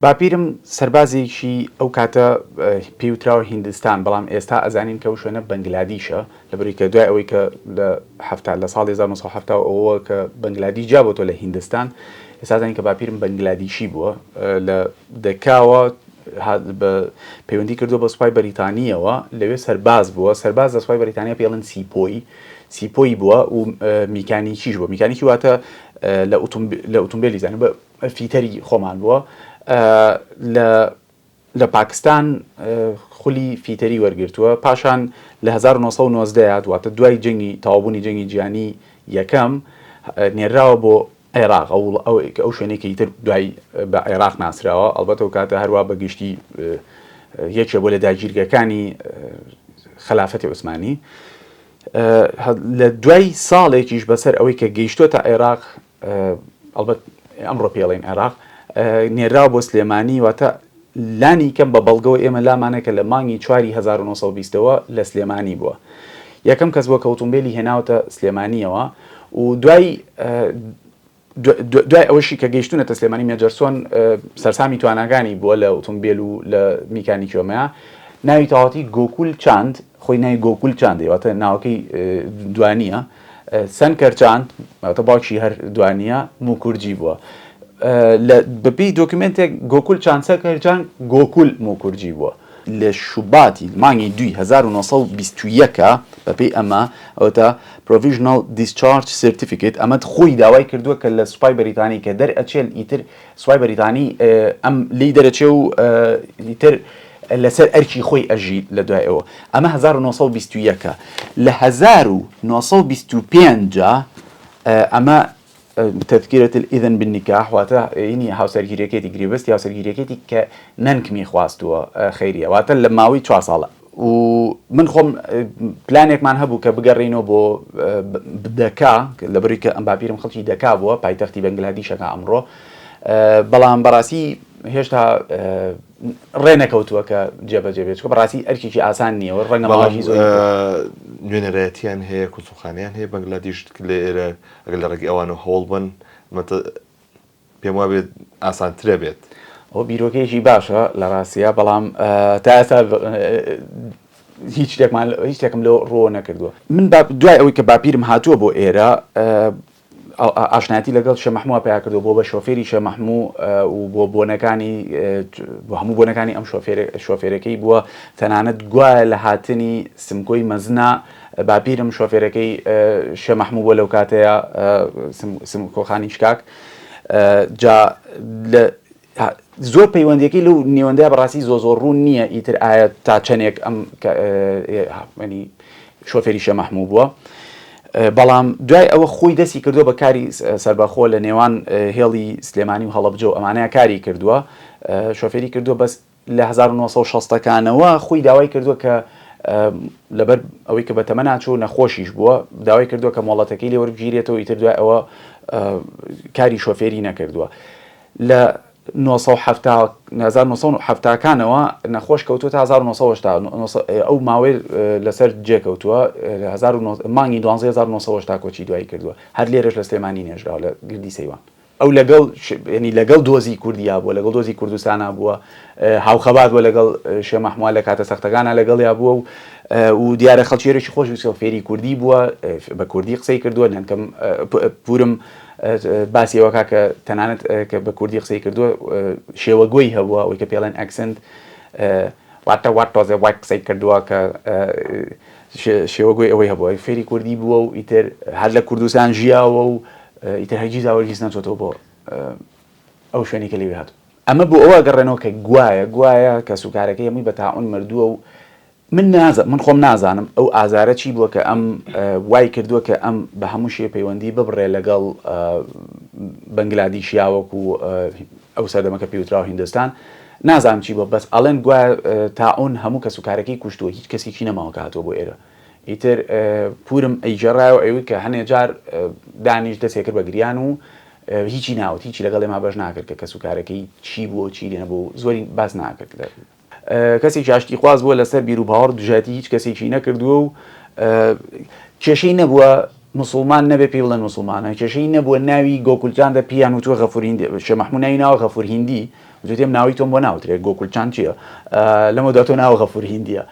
باپیرم سەربازێکی ئەو کاتە پێی وتراوە هیندستان، بەڵام ئێستا ئەزانین کە ئەو شوێنە بەنگلادیشە، لەبەرئەوەی کە دوای ئەوەی کە لە حەفتا لە ساڵی 1970 ئەوەوە کە بەنگلادیش جیا بۆتەوە لە هیندستان، ئێستا ئەزانین کە باپیرم بەنگلادیشی بووە، لە دەکاوە بە پەیوەندی کردووە بە سوپای بەریتانییەوە، لەوێ سەرباز بووە، سەرباز لە سوپای بەریتانیا پێی ئەڵێن سیپۆی، سیپۆی بووە و میکانیکیش بووە، میکانیکی واتە لە ئوتومبێلی زانی بە فیتەری خۆمان بووە لە لە پاکستان خولی فیتەری وەرگرتووە پاشان لە 1990 واتە دوای جەنگی تەواوبوونی جەنگی جیهانی یەکەم نێراوە بۆ عێراق ئەو ئەو شوێنێکی تر دوای بە عێراق ناسراوە ئەڵبەتە و کاتە هەروە بە گشتی یەکێ بۆ لە داگیرگەکانی خەلافەتی عوسمانی لە دوای ساڵێکیش بەسەر ئەوەی کە گەیشتۆتە عێراق ئەڵبەت ئەمڕۆ پێڵین عێراق نێراوە بۆ سلێمانی واتە لانی کەم بە بەڵگەوە ئێمە لامانە کە لە مانگی چواری 1920ەوە لە سلێمانی بووە یەکەم کەس بووە کە ئۆتۆمبیلی هێناوتە سلێمانیەوە و دوای دوای ئەوەشی کە گەیشتونەتە سلێمانی مێجەرسۆن سەرسامی تواناکانی بووە لە ئۆتۆمبیل و لە میکانیکیۆمەیە ناوی تەواوەتی گۆکول چاند خۆی ناوی گۆکول چاندی واتە ناوەکەی دوانیە سەنکەر چاند واتە باوکی هەر دوانیە موکورجی بووە لە بەپێی دۆکیومێنتێک گۆکول چاند سەنکەر چاند گۆکول موکورجی بووە. لە شوباتی مانگی دووی 1921 بەپێی ئەمە ئەوەتا Provisional Discharge Certificate ئەمە خۆی داوای کردووە کە لە سوپای بەریتانی کە دەرئەچێت ئیتر سوپای بەریتانی ئەم لێی دەرەچێ و ئیتر لەسەر ئەرکی خۆی ئەژی لە دوای ئەوە ئەمە 1921 ە لە 1925 ئەمە تذکرة الإذن بالنکاح واتە ینی هاوسەرگیریەکەیتی گرێبەستی هاوسەرگیریەکەیتی کە نەنکمی خواستووە خەیریە واتە لە ماوەی چوار ساڵە و من خۆم پلانێکمان هەبوو کە بگەڕینەوە بۆ دەکا لەبەری کە ئەم باپیرم خەڵکی دەکا بووە پایتەختی بەنگلادیشەکە ئەمڕۆ بەڵام بەڕاستی هێشتا ڕێ نەکەوتووە کە جێبەجێ بێت، چونکە بەڕاستی ئەرکێکی ئاسان نییە و ڕەنگە بەڵام ماوەیەکی زۆری پێ. نوێنەرایەتیان هەیە، کونسوڵخانەیان هەیە بەنگلادیش لە ئێرە، ئەگەر لە ڕێگەی ئەوانەوە هەوڵ بەن، ئەمە پێم وابێت ئاسانترە بێت. ئەوە بیرۆکەیەکی باشە لە ڕاستیا، بەڵام تا ئێستا هیچ شتێکمان هیچ شتێکم لەو ڕووەوە نەکردووە. من دوای ئەوەی کە باپیرم هاتووە بۆ ئێرە، ئاشنایەتی لەگەڵ شێ مەحمووە پەیا کردووە، بووە بە شۆفێری شێ مەحموو و بۆ بۆنەکانی بۆ هەموو بۆنەکانی ئەم شۆفێرەکەی بووە، تەنانەت گوایە لە هاتنی سمکۆی مەزنە باپیرم شۆفێرەکەی شێ مەحموو بووە لەو کاتەیە سمکۆخانی شکاک جا لە زۆر پەیوەندیەکەی لەو نێوەندەیا بەڕاستی زۆ زۆر ڕوون نییە ئیتر ئایا تا چەندێک ئەم ینی شۆفێری شێ مەحموو بووە بەڵام دوای ئەوە خۆی دەستی کردووە بە کاری سەربەخۆ لە نێوان هێڵی سلێمانی و هەڵەبجە و ئەمانەیە کاری کردووە شۆفێری کردووە بەس لە 1960 ەکانەوە خۆی داوای کردووە کە لەبەر ئەوەی کە بەتەمە ناچوو نەخۆشیش بووە داوای کردووە کە مۆڵەتەکەی لێ وەربگیرێتەوە ئیتر دوای ئەوە کاری شۆفێری نەکردووە لە 1970 کانەوە نەخۆش کەوتووە تا 1980 ئەو ماوەی لەسەر جێ کەوتووە مانگی دوانزە 1980 کۆچی دوایی کردووە هەر لێرەش لە سلێمانی نێژراوە لە گردی سەیوان. ئەو لەگەڵ یعنی لەگەڵ دۆزی کوردیا بووە لەگەڵ دۆزی کوردستانا بووە هاوخەبات بووە لەگەڵ شێ مەحمووە لە کاتە سەختەکانا لەگەڵیا بووە و و دیارە خەڵکی ئێرەشی خۆش ویستوە فێری کوردی بووە بە کوردی قسەی کردووە نەنکەم پورم باسی ئەوە کا کە تەنانەت کە بە کوردی قسەی کردووە شێوەگۆی هەبووە ئەوەی کە پێڵێن accent واتە وا تۆزێ وای قسەی کردووە کە شێوەگۆی ئەوەی هەبووە فێری کوردی بووە و ئیتر هەر لە کوردستان ژیاوە و ئیتر هەرگیز هەرگیز نەچۆتەوە بۆ ئەو شوێنی کە لێوی هاتوو. ئەمە بۆ ئەوە گەڕێنەوە کە گوایە گوایە کەسوکارەکەی هەمووی بە تاعون مردووە و من نازا من خۆم نازانم ئەو ئازارە چی بووە کە ئەم وای کردووە کە ئەم بە هەموو شێ پەیوەندی ببڕێ لەگەڵ بەنگلادیش یا وەکو ئەو سەردەمە کە پێوتراوە هیندستان نازانم چی بووە بەس ئەڵێن گوایە تاعون هەموو کەس و کارەکەی کوشتووە هیچ کەسێکی نەماوە کە هاتووە بۆ ئێرە ئیتر پورم ئەیگێڕایەوە ئەیوت کە هەنێ جار دانیش دەستێ کرد بە گریان و هیچی ناوت هیچی لەگەڵ ئێمە بەش ناکرد کە کەس و کارەکەی چی بووە و چی لێ نەبوو زۆری باس ناکرد لە کەسێکی ئاشتیخواز بووە لەسەر بیروباوەڕ دژایەتی هیچ کەسێکی نەکردووە و کێشەی نەبووە. موسڵمان نەبێ پێی بڵێن موسڵمانە، کێشەی نەبووە ناوی گۆکولچاندە پییان وتووە غەفور هیندی، شێخ مەحموود ناوی ناوە غەفور هیندی، وتوێتی ئەم ناوەی تۆم بۆ ناوترێ، گۆکولچاند چییە؟ لەمەودوا تۆ ناوە غەفور هیندییە.